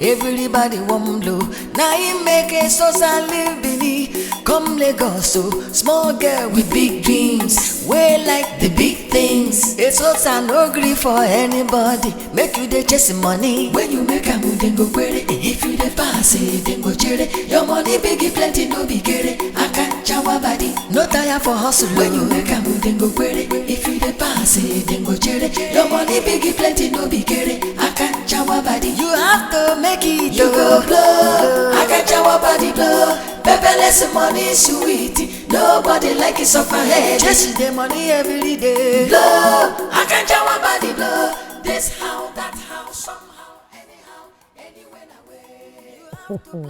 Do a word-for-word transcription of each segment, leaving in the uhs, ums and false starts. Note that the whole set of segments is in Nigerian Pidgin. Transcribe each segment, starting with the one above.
Everybody wan blow. Na im make Esosa leave Benin come Lagos o. Small girl with big dreams, wey like the big things. Esosa no gree for anybody. Make you dey chase money. When you make am, dem go query. If you dey pass, eh, dem go jere. Your money big, e plenty, no be kere. Akanchawa body, no tire for hustle. When you make am, dem go query. If you dey pass, eh, dem go jere. Your money big, e plenty, no be kere. Akanchawa body, you have to make it. You go blow. Akanchawa body blow. Pepperless money sweet. Nobody like it, suffer head. Chase the money every day. Blow. Akanchawa body blow. This how, that how, somehow, anyhow, anywhere na way. You have to blow,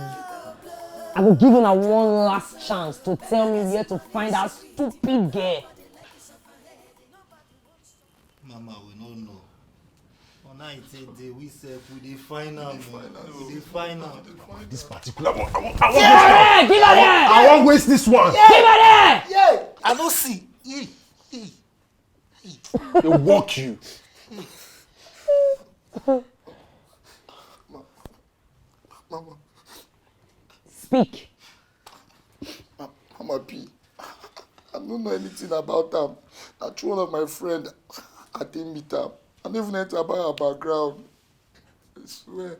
blow. I go give una one last chance to tell me where to find that stupid girl. Mama, we no know. Ona ite dey, we sef we dey find am. We dey find am. This particular one, I wan, I wan Give her there! Give her there! I wan waste this one. Give her there! Yeah, I no see. Hey, hey. They walk you. Mama, Speak. Mama P, I no know anything about am. Na through one of my friend I take meet am. I no even enter about her background. I swear.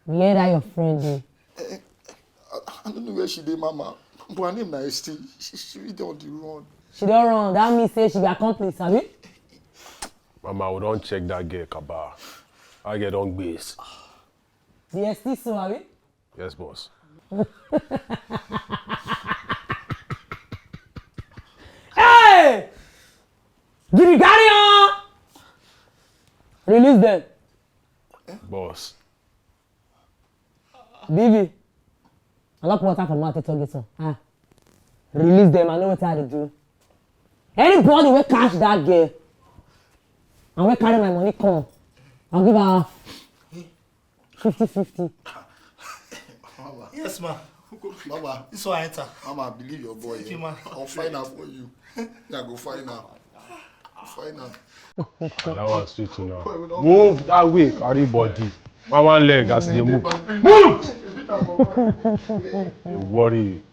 Where that your friend dey? I, I no know where she dey, Mama. But her name na Esti. She, she really dey on the run. She don run. That mean say she be accomplice, abi? Mama, we don check that girl kaba. That girl don gbase. The Esti so, abi? Yes, boss. Hey! Girigarion! Release them. Boss. B B, I no put water for mouth to talk this one. Ah. Release them, I know what I do. Anybody wey catch that girl and wey carry my money come, I'll give her half. Fifty fifty. Yes, ma. Mama, this one enter. Mama, I believe your boy. Thank you, Eh? Ma. I'll find out for you. Yeah, go find out. Find out. That one sweet, you know. Move that way, carry body. My one leg as they move. Move! They worry.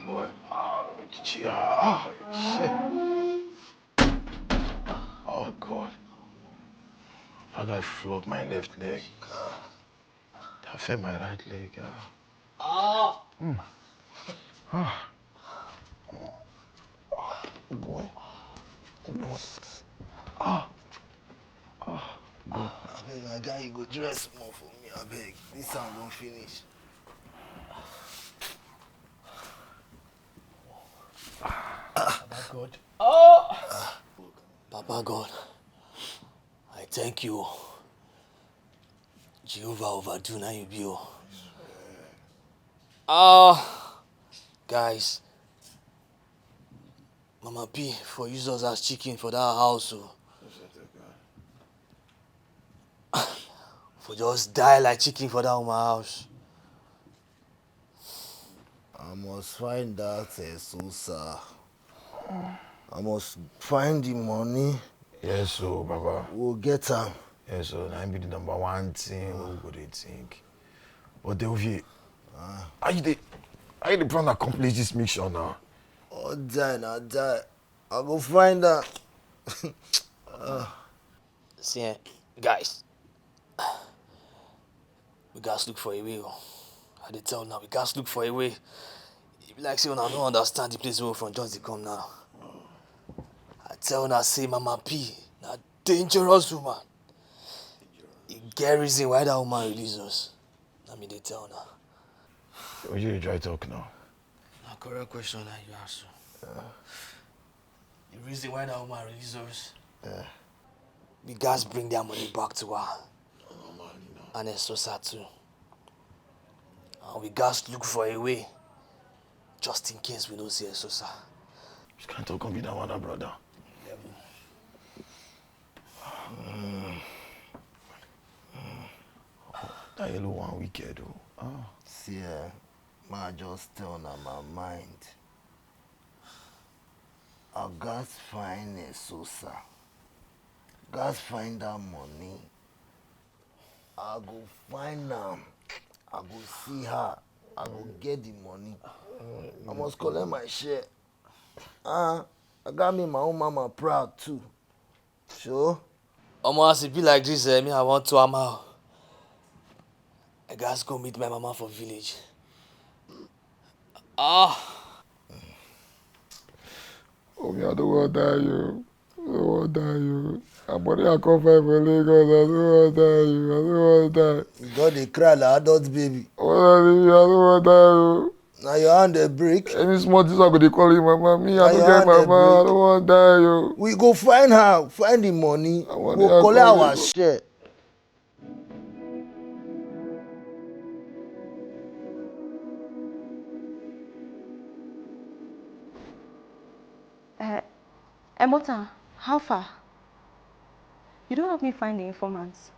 Boy, ah, shit. Oh God. That guy flog my left leg. I feel my right leg. Ah. Mm. Ah. Oh, boy. Oh, boy. Ah. Ah. Boy. Abeg, my guy, you go dress more for me, abeg. This sound don finish. Papa God. Papa God, I thank you. Jehovah overdo na you be o. Ah, guys, Mama P for use us as chicken for that house o. For just die like chicken for that woman house. I must find that uh, Sosa. I must find the money. Yes, so, Baba. We'll get am. Yes, so, na him be the number one thing we go dey think. But Delvie, how you dey, how you dey plan accomplish this mission now? Oh, die na die. I go find am. See, eh, guys, we gats look for a way o. I dey tell una, we gats look for a way. E be like say una no understand the place wey we from just dey come now. I tell una say Mama P na dangerous woman. E get reason why that woman release us. Na me dey tell una. Wetin you dey try talk now? Na correct question na you ask o. The reason why that woman release us, we gats bring their money back to her. And Esosa too. And we gats look for a way, just in case we no see Esosa. Which kind talk come be that one, brother? Mm. Mm. That yellow one wicked o. Ah. See, eh, Ma just tell na my mind. I gats find Esosa. Gats find that money. I go find am. I go see her. I go get the money. I must collect my share. Ah, I got me my own mama proud too. Sure. Omo, as e be like this, eh, me I want to am out. I gats go meet my mama for village. Ah. Oh, me, I don't want to die, you. I don't want to die, you. I'm body I come find for Lagos. I don't want to die, you. I don't want to die. You got a cry like adult baby. Oh, I don't want to die, you. Now your hand dey break. Any small thing I go dey call you mama. Me, I don't get mama. I don't want to die, you. We go find her, find the money. We'll collect our share. Uh, Emota, how far? You don't help me find the informants.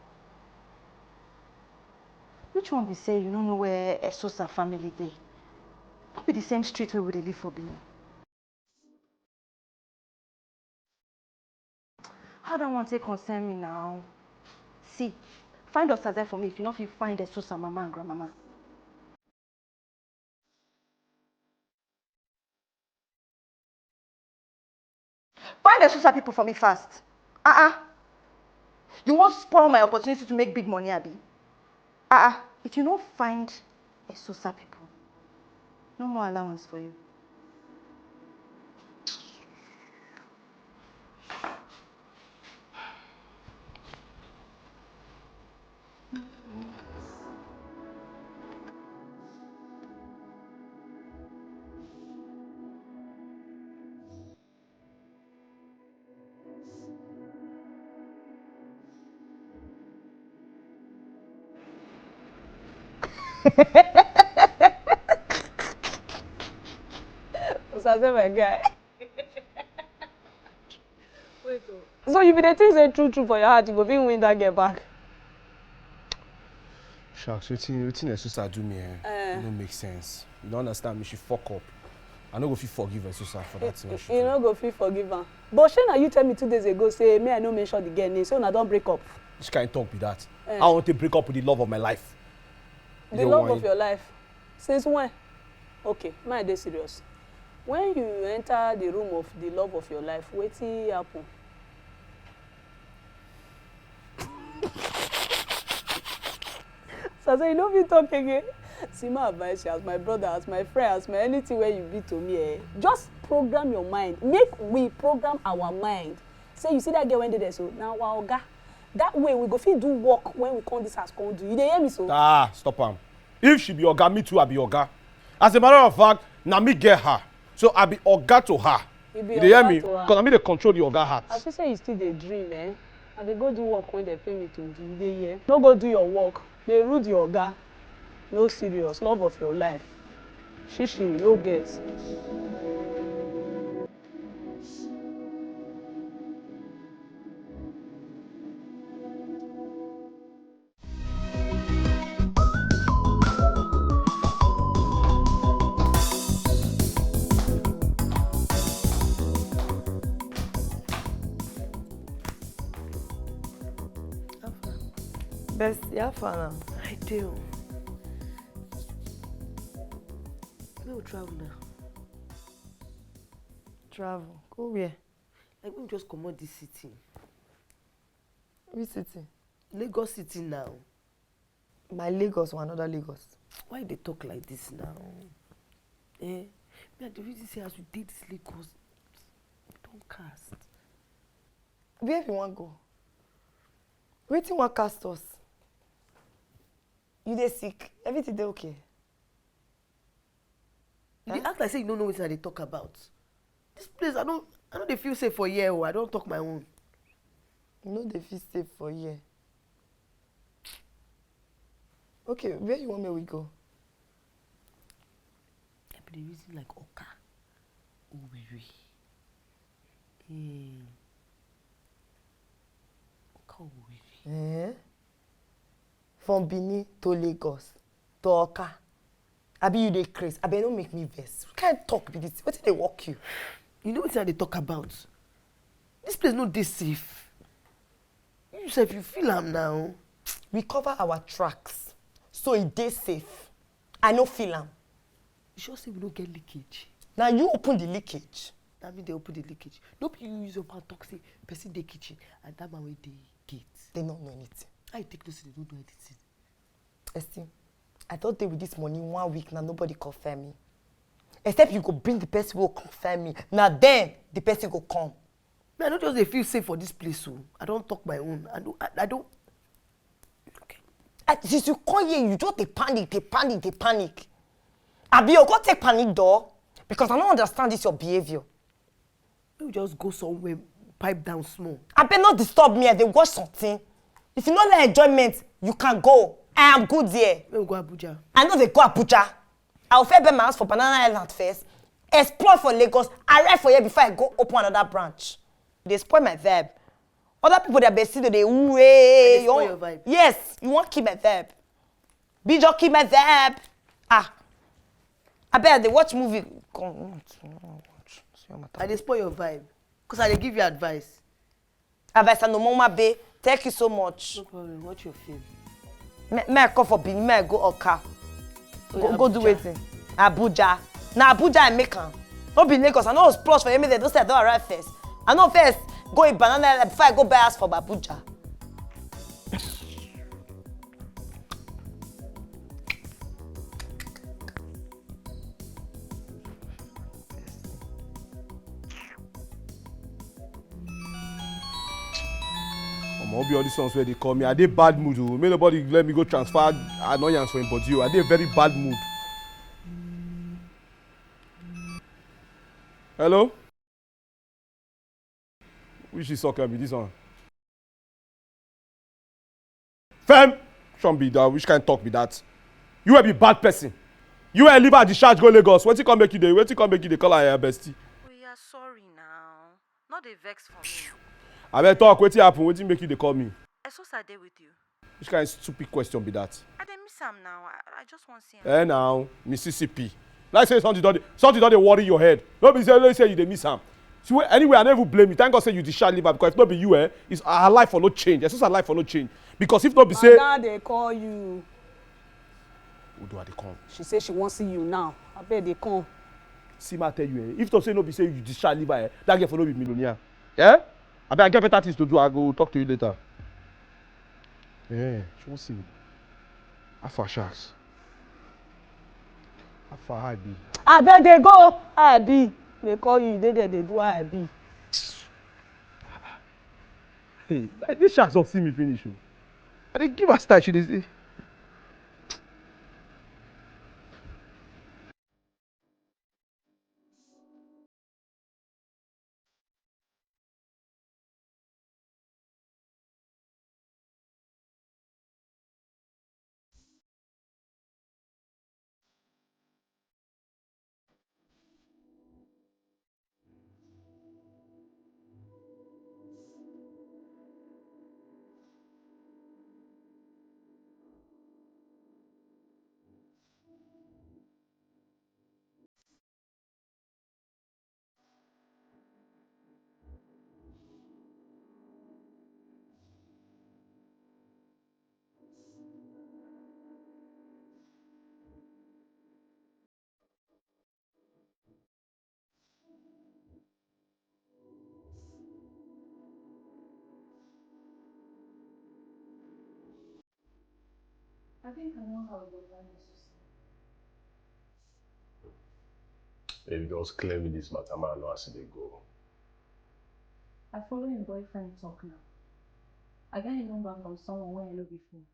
Which one be say you don't know where Esosa family dey? Not be the same street where we dey live for Benin. How that one take concern me now? See, find us as for me if you no fit find Esosa mama and grandmama. Find the social people for me fast. Uh-uh. You won't spoil my opportunity to make big money, Abby. Uh-uh. If you don't find a social people, no more allowance for you. Osaze, my guy. Wait, oh. So you be the thing say true true for your heart, you go fit win that girl back. Sharks, wetin wetin Esusa do me eh? Eh. No make sense. You don't understand me, she fuck up. I no go fit forgive Esusa for that thing she do. You no go fit forgive am. But shey na you tell me two days ago say me I no mention the girl name, so una don break up. Which kind talk be that? Eh. I want to break up with the love of my life. The love of your life. Since when? Okay, my dey serious. When you enter the room of the love of your life, wetin happen? So I say you no fit talk again. See, my advice as my brother, as my friend, as my anything where you be to me, eh, just program your mind. Make we program our mind. Say you see that girl when dey there so, now our oga. That way we go fit do work when we come this house come do. You dey hear me so? Ah, stop am. If she be oga, me too I be oga. As a matter of fact, na me get her. So I be oga to her. You be oga to her. You dey hear me? Because na me dey control the oga heart. As you say you still dey dream, eh? I dey go do work when they pay me to do. You dey hear? No go do your work. Dey rude your oga. No serious. Love of your life. Shishi, no get. Bestie, how far now? I do. No travel now. Travel? Go where? Like we just comot this city. Which city? Lagos City now. My Lagos or another Lagos? Why you dey talk like this now? Eh? Me, I dey reason say as we dey this Lagos, we don cast. Where we wan go? Wetin wan cast us? You dey sick? Everything dey okay? You dey act like say you no know wetin I dey talk about. This place, I no, I no dey feel safe for here o. I don talk my own. You no dey feel safe for here. Okay, where you want me we go? I be dey reason like Oka, Owerri. Hmm. Oka, Owerri. Eh? From Benin to Lagos to Oka. Abi you dey craze? Abi no make me vex. What kind talk be this? Wetin dey work you? You know wetin I dey talk about? This place no dey safe. You sef, you feel am now. We cover our tracks, so e dey safe. I no feel am. You sure say we no get leakage? Na you open the leakage. Na me dey open the leakage. No be you use your mouth talk say person dey kitchen and that man wey dey gate. They no know anything. How you take know say they no know anything? Esteem, I don dey with this money one week now, nobody confirm me. Except you go bring the person wey go confirm me. Na then the person go come. Me, I no just dey feel safe for this place o. I don talk my own. I no, I, I don't. Okay. Ah, since you come here, you just dey panic, dey panic, dey panic. Abi you go take panic door? Because I no understand this your behavior. Make we just go somewhere, pipe down small. Abeg, no disturb me, I dey watch something. If you no like enjoyment, you can go. I am good here. Make we go Abuja. I no dey go Abuja. I go first buy my house for Banana Island first, explore for Lagos, arrive for here before I go open another branch. You dey spoil my vibe. Other people that be still dey ooh, hey, dey spoil your vibe. Yes, you wan kill my vibe. Bijo kill my vibe. Ah. Abeg, I dey watch movie. Come, watch. See your matter. I dey spoil your vibe. 'Cause I dey give you advice. Advice and no mama be. Thank you so much. No problem. Watch your film. Me, me I come for Benin, me I go Oka. Oh, go, yeah, go do Abuja. Wetin? Abuja. Na Abuja I make am. No be Lagos. I no splash for here. Make dem don say I don arrive first. I no first go eat banana before I go buy house for Abuja. Omo, be all these ones wey dey call me. I dey bad mood o. Make nobody let me go transfer annoyance for him body o. I dey very bad mood. Hello? Which is soccer be this one? Fem! Shon be that. Which kind talk be that? You will be bad person. You will leave her discharge go Lagos. Wetin come make you dey? Wetin come make you dey call her your bestie? Oh yeah, sorry now. No dey vex for me. Abeg talk. Wetin happen? Wetin make you dey call me? I so sad dey with you. Which kind stupid question be that? I dey miss am now. I, I just wan see am. Eh now, Mississippi. Like say something don dey, something don dey worry your head. No be say, no say you dey miss am. See, well, anyway, I no even blame you. Thank God say you discharge leave her, because if no be you, eh, is her life for no change. Esusa life for no change. Because if no be say Madam dey call you. Who do I dey come? She say she wan see you now. Abeg dey come. See, ma tell you, eh, if to say no be say you discharge leave her, eh, that girl for no be millionaire. Eh? Abeg, I get better things to do. I go talk to you later. Eh, she wan see me. How far, Sharks? How far, I be? Abeg dey go. I be. Dey call you, dey there, dey do I be. Hey, like this Sharks don see me finish o. I dey give her style, she dey say. I think I know how we go manage this. Baby, just clear me this matter, man. I know as e dey go. I follow him boyfriend talk now. I got a number from someone wey I no be phone.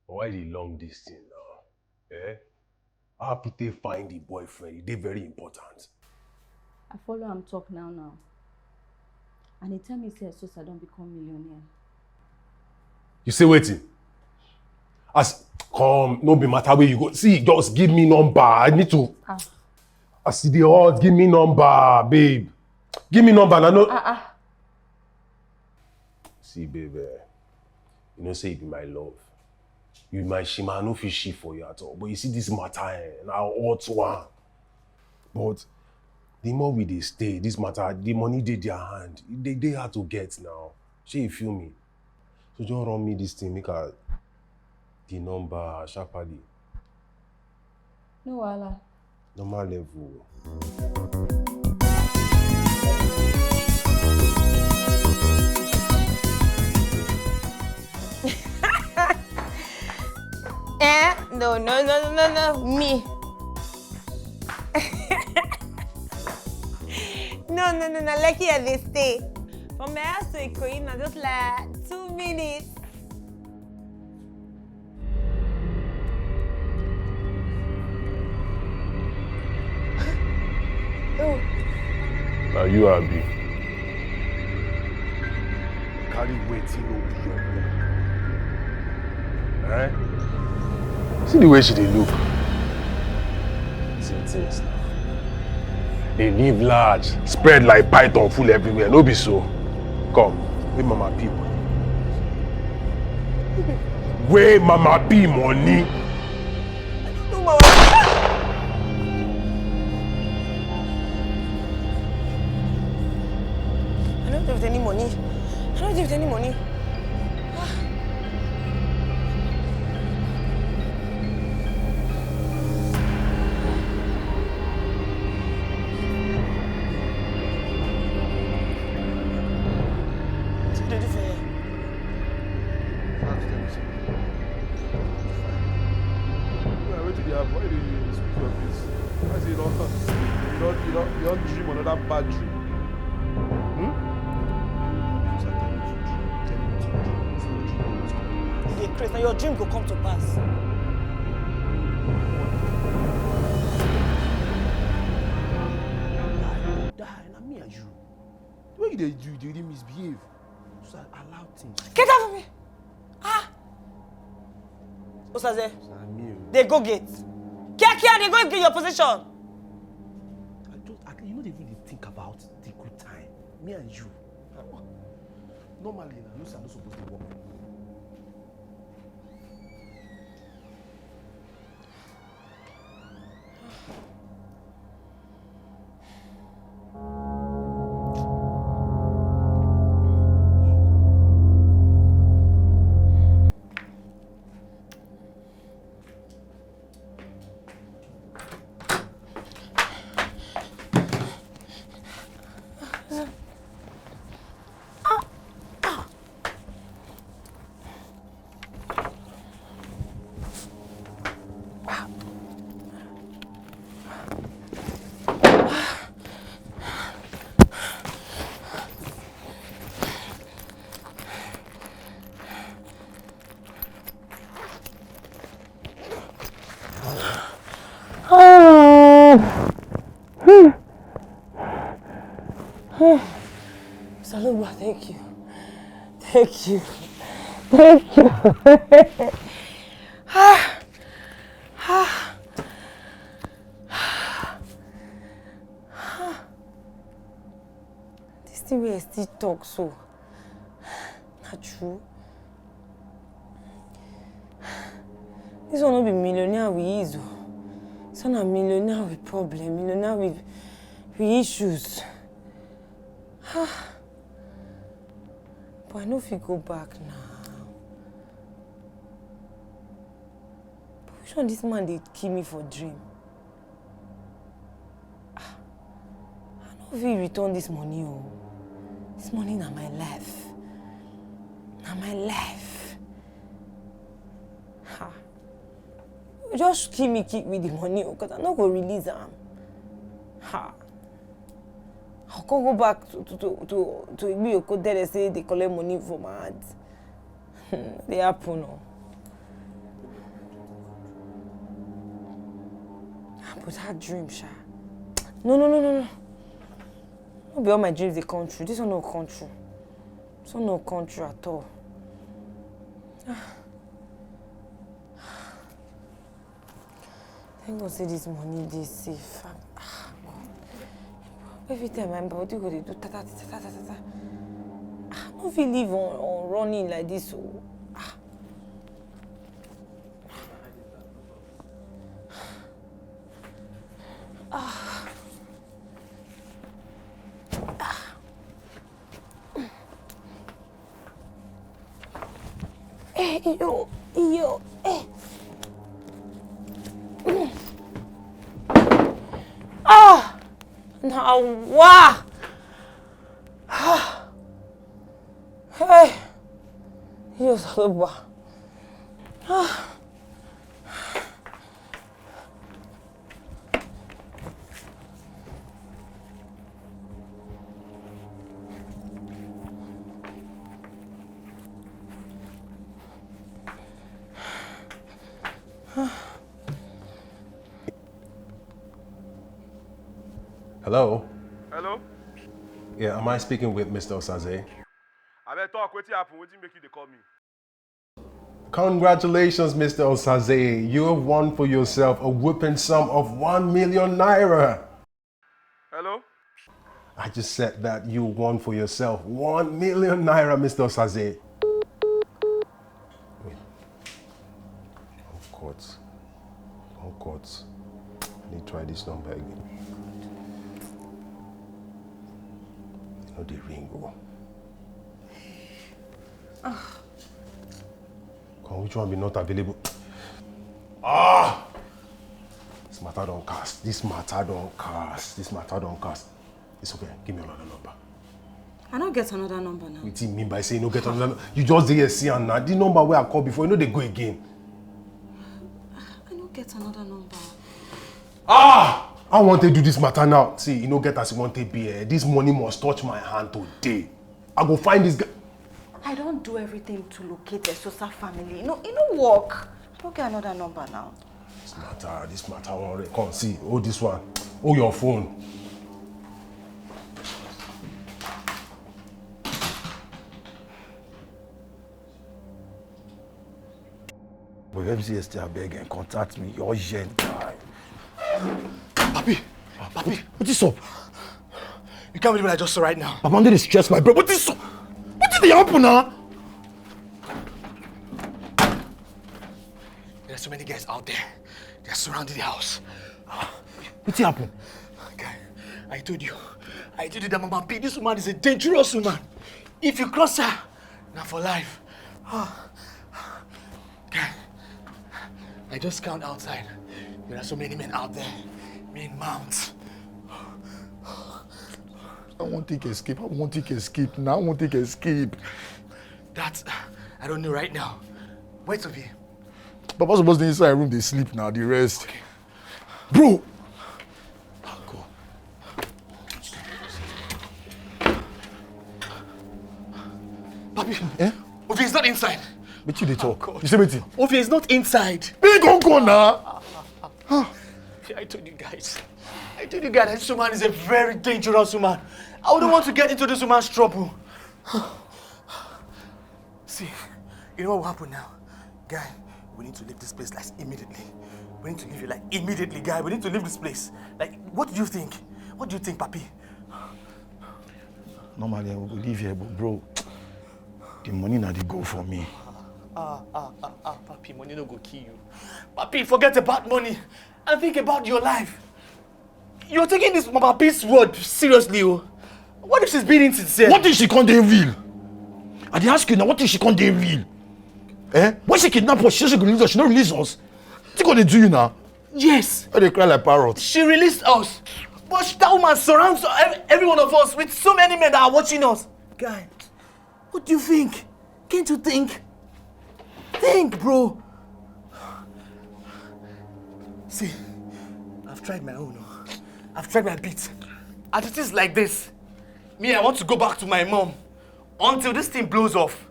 But why the long this thing now? Eh? How Pete find the boyfriend? E dey very important. I follow am talk now now. And he tell me say Esosa don become millionaire. You say wetin? As come, no be matter where you go. See, just give me number. I need to. Ah. As e dey hot, give me number, babe. Give me number, na no. Ah, ah. See, babe, eh, you know say you be my love. You, my shima, I no fit shit for you at all. But you see this matter, eh, na hot one. But the more we dey stay, this matter, the money dey their hand. They dey hard to get now. Shey you feel me? So just run me this thing, make I the number sharply. No wahala. Normal level. Eh? No, no, no, no, no, no. Me. No, no, no, no. Lucky I dey stay. From my house to Ikoyi na just like two minutes. Oh. Na you, abi? Carry wetin no be your own. Eh? See the way she dey look. Things now. They live large, spread like python, full everywhere. No be so. Come, wey Mama P money. Wey Mama P money. No, Mama. I don't have any money. I don't have any money. Bad dream. Hmm? Because I tell you to dream, tell you to dream. If your dream always come to pass. You dey craze. Now your dream go come to pass. Die, die. Na me and you. The way you dey do, you dey really misbehave. So I allow things. Get out of me! Ah! Osaze, dey go gate. Kia kia, dey go get your position. I just, I, you know, they even dey think about the good time. Me and you. Normally, na no say I no suppose dey work. Salugba, thank you. Thank you. Thank you. Ah. Ah. Ah. This thing wey I still talk so, na true. This one no be millionaire we is o. This one na millionaire with problem, millionaire with, with issues. But I no fit go back now. But which one this man dey kill me for dream? Ah, I no fit return this money o. This money na my life. Na my life. Ha. Just kill me, kick me the money o, 'cause I no go release am. Ha. I go go back to to to to, to Igbiyoko there say they collect money for my hand. Hmm, dey happen o. Ah, but that dream, sha. No, no, no, no, no. No be all my dreams dey come true. This one no come true. This one no come true at all. Ah. Thank God say this money dey safe. Ah, God. Every time my body go dey do ta ta ta ta ta ta ta. Ah, I no fit live on, on running like this o. Ah. Yo, yo, eh. Ah! Na wa! Ah! Hey! Yo, Saloba. Ah! Hello? Hello? Yeah, am I speaking with Mister Osaze? Abeg talk, wetin happen? Wetin make you dey call me? Congratulations, Mister Osaze. You have won for yourself a whooping sum of one million naira. Hello? I just said that you won for yourself one million naira, Mister Osaze. Wait. Of course. Of course. Let me try this number again. You know the ring, oh. Come, which one be not available? Ah! This matter don cast. This matter don cast. This matter don cast. It's okay. Give me another number. I don't get another number now. What do you mean by say you no get another? You just dey here see am now. The number wey I call before, you know they go again. I don't get another number. Ah! I want to do this matter now. See, you no get as you want to be. Eh? This money must touch my hand today. I go find this guy. I don't do everything to locate a Sosa family. No, it no work. I don't get another number now. This matter, this matter already. Come see, hold this one. Hold your phone. But M C S still abeg and contact me. Your gen guy. Papi, Papi, what is up? You can't believe what I just saw right now. Papa, I'm gonna stress my bro. What is up? What did happen now? There are so many guys out there. They're surrounding the house. What happened? Guy, I told you. I told you that Mama P, this woman is a dangerous woman. If you cross her, now for life. Guy, I just count outside. There are so many men out there. Men mounts. I want to escape. I want to escape now. I want to escape. That, I don't know right now. Wait to be. Papa supposed to inside room, they sleep now, they rest. Okay. Bro! Papi, eh? Ovie is not inside. But you dey talk. Oh, you say wetin? Ovie is not inside. Big uncle now. I told you guys. I told you guys that this woman is a very dangerous woman. I wouldn't want to get into this woman's trouble. See, you know what will happen now? Guy, we need to leave this place like immediately. We need to leave it like immediately, guy. We need to leave this place. Like, what do you think? What do you think, Papi? Normally, I would leave here, but bro, the money now they go for me. Ah, ah, ah, ah, Papi, money no go kill you. Papi, forget about money and think about your life. You're taking this Mama Peace word seriously, oh. What if she's being insincere? What if she can't dey real? I dey ask you now, what if she can't dey real? Eh? When she kidnap us, she should release us, she no release us. What gonna do you now? Yes. Why they cry like parrots? She released us. But that woman surrounds ev- every one of us with so many men that are watching us. Guy, what do you think? Can't you think? Think, bro. See, I've tried my own. Oh. I've tried my bit. As it is like this, me, I want to go back to my mom until this thing blows off.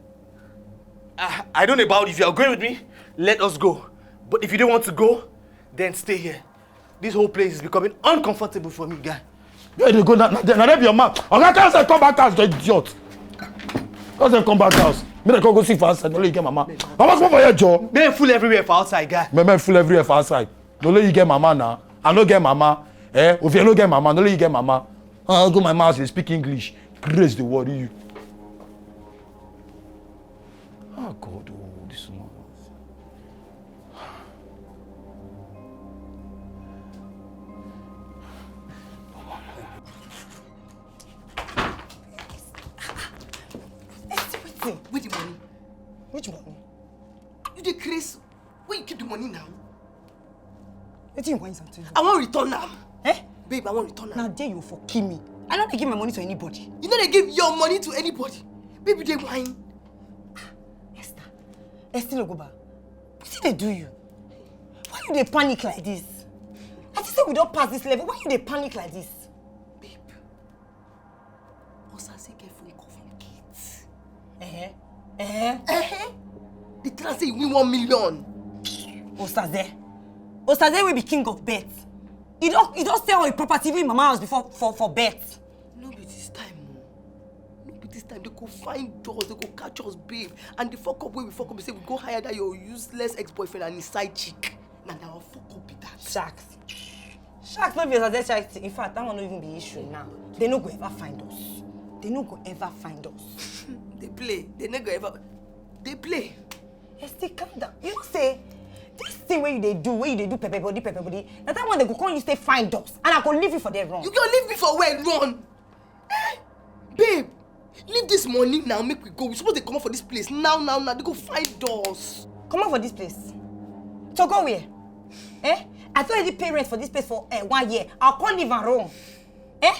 I, I don't know about if you are going with me, let us go. But if you don't want to go, then stay here. This whole place is becoming uncomfortable for me, guy. Where you go now? Now, now, now be your mouth. Oga, tell us come back house, the idiot. Tell us come back house. Me, I go go see for outside. No, you get mama. Mama, come for your jaw. Men full everywhere for outside, guy. Men, men full everywhere for outside. No, you get mama now. I no get mama. Eh? If you no get mama, no, you get mama. I go my mouth, you speak English. Grace the word you. Oh God, oh, this one. Wetin? With the money? Which money? Dey craze. Where you keep the money now? Wetin you want something? I wan return am. Eh? Babe, I wan return am. Na there you for kill me. I no dey give my money to anybody. You no dey give your money to anybody. Babe, you dey whine. Esther, Esther Logoba, wetin dey do you? Why you dey panic like this? I think say we don pass this level. Why you dey panic like this? Babe, Osaze get phone call from Kate. Eh? Eh? Eh? They tell us say he win one million. Osaze. Osaze will be king of bet. He don't he don't sell all the property in mama house before for, for bet. No be this time, oh. No be this time. They go find us, they go catch us, babe. And the fuck up where we fuck up, we say we go hire that your useless ex-boyfriend and his side chick. Na that our fuck up be that. Sharks. Sharks no be as I sharks. In fact, that one no even be issue now. They no go ever find us. They no go ever find us. They play. They no go ever. They play. Esther, calm down. You know say this thing where you dey do, where you dey do pepper body, pepper body. Na that one they go come you stay find us, and I go leave you for there run. You go leave me for where run? Eh? Babe, leave this money now, make we go. We suppose dey comot for this place now, now, now. They go find us. Comot for this place? To go where? Eh? I don already pay rent for this place for eh, one year. I'll come leave and run. Eh?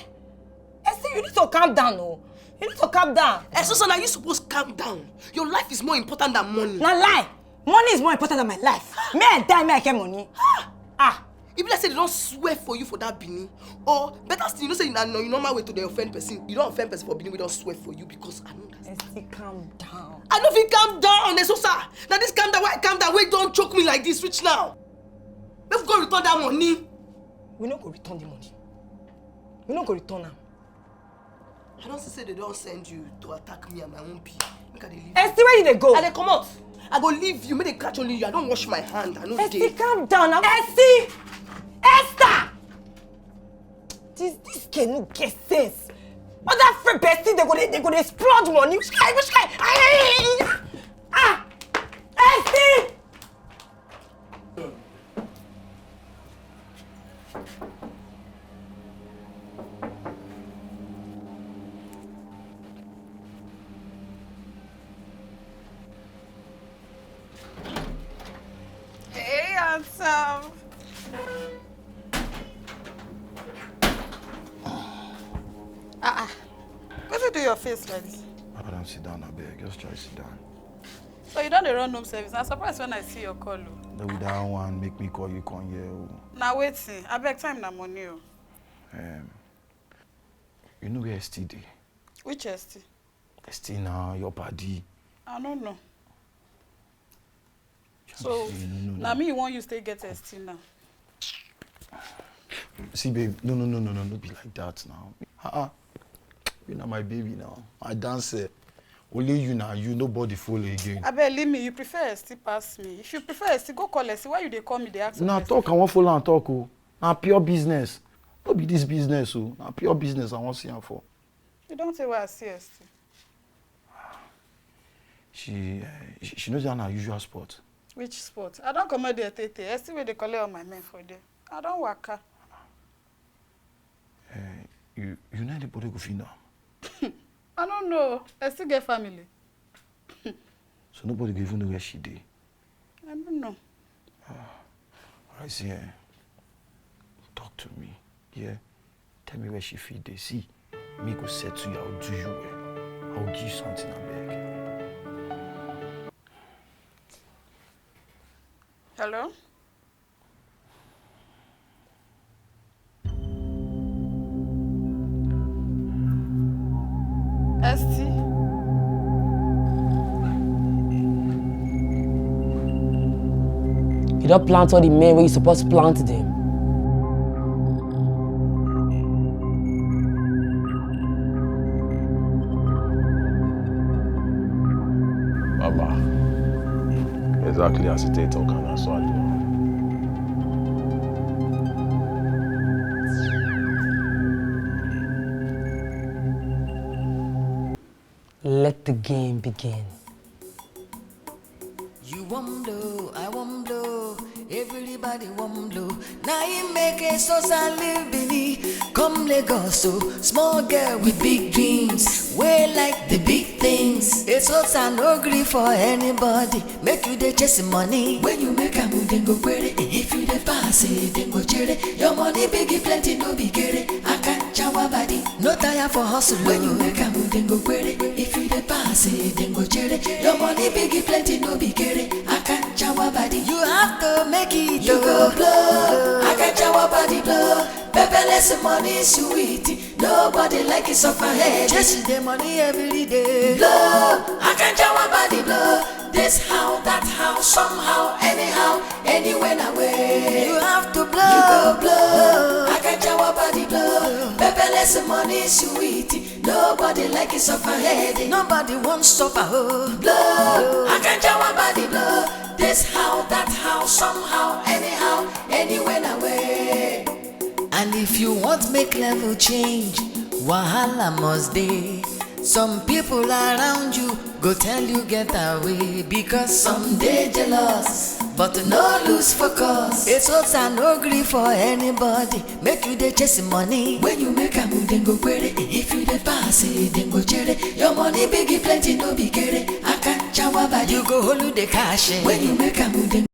Esther, you need to calm down, oh. You need to calm down. Eh, so, so now you suppose calm down. Your life is more important than money. Na lie. Money is more important than my life. May I die, may I get money. Ah. E be like say they don swear for you for that Benin. Or better still, you know say na na your normal way to dey offend person. You don offend person for Benin, we don swear for you because I no understand. Esther, calm down. I no fit calm down, Esosa. Na this calm down, why calm down, wey don choke me like this reach now. Make we go return that money. We no go return the money. We no go return am. I don see say they don send you to attack me and my own pee. Make I dey leave. Esther, where you dey go? I dey comot. I go leave you. Make they catch only you. I don wash my hand. I no dey. Esther, calm down. Esther! Esther! This this girl no get sense. Other friend bestie they go dey they go dey splurge money. Which kind which kind? Ah! Esther! Hey, handsome. Ah, ah. Wetin do your face like this? I don't sit down, abeg. Just try sit down. So you don dey run home service? Na surprise when I see your call o. No be that one make me call you come here o. Na wetin? Abeg, time na money o. Um, you know where Esti dey? Which Esti? Esti na your padi. I no know. So na me you wan use take get Esti now? See, babe, no, no, no, no, no, no be like that now. Uh-uh. You na my baby now. I dance eh. Only you na you, nobody follow again. Abeg, leave me. You prefer Esti pass me. If you prefer Esti, go call Esti. Why you dey call me, dey ask me? Na talk I wan follow am talk o. Na pure business. No be this business o. Na pure business I wan see am for. You don tey wey I see Esti. She, uh, she, she no dey on her usual spot. Which spot? I don comot there tey tey. Esti wey dey collect all my men for there. I don waka. Eh, you you know anybody go fit know am? I no know. I still get family. So nobody go even know where she dey. I no know. Alright, see eh. Talk to me. Yeah. Tell me where she fit dey. See, me go settle you. I will do you well. I will give you something, abeg. Hello? Esti. You don plant all the men wey you suppose plant them. Baba, exactly as you take talk, and that's what I do. Let the game begin. You wan blow, I wan blow, everybody wan blow. Na im make a sosa live Benin. Come Lagos, so small girl with big dreams. Wey like the big things. It's hopes and no gree for anybody. Make you dey chase money. When you make am, dem go query. If you dey pass, eh, dem go chere. Your money big, e plenty, no be kere. Akanchawa body. No tire for hustle. When you make am, dem go query. If you dey pass, eh, dem go chere. Your money big, e plenty, no be kere. Akanchawa body. You have to make it. You go blow. Akanchawa body blow. Pepperless money sweet. Nobody like it suffer head. Chasing the money every day. Blow, Akanchawa body blow. This how, that how, somehow, anyhow, anywhere na way. You have to blow. You go blow. Akanchawa body blow. Pepperless money sweet. Nobody like it suffer head. Nobody wants suffer. Oh. Blow. Akanchawa body blow. This how, that how, somehow, anyhow, anywhere na way. And if you want make level change, wahala must dey. Some people around you go tell you get away because some dey jealous, but no lose focus. It's hopes and no gree for anybody. Make you dey chase money. When you make am, dem go query. If you dey pass, eh, dem go chere. Your money big, e plenty, no be kere. Akanchawa body. You go hold the cash. Eh. When you make am, dem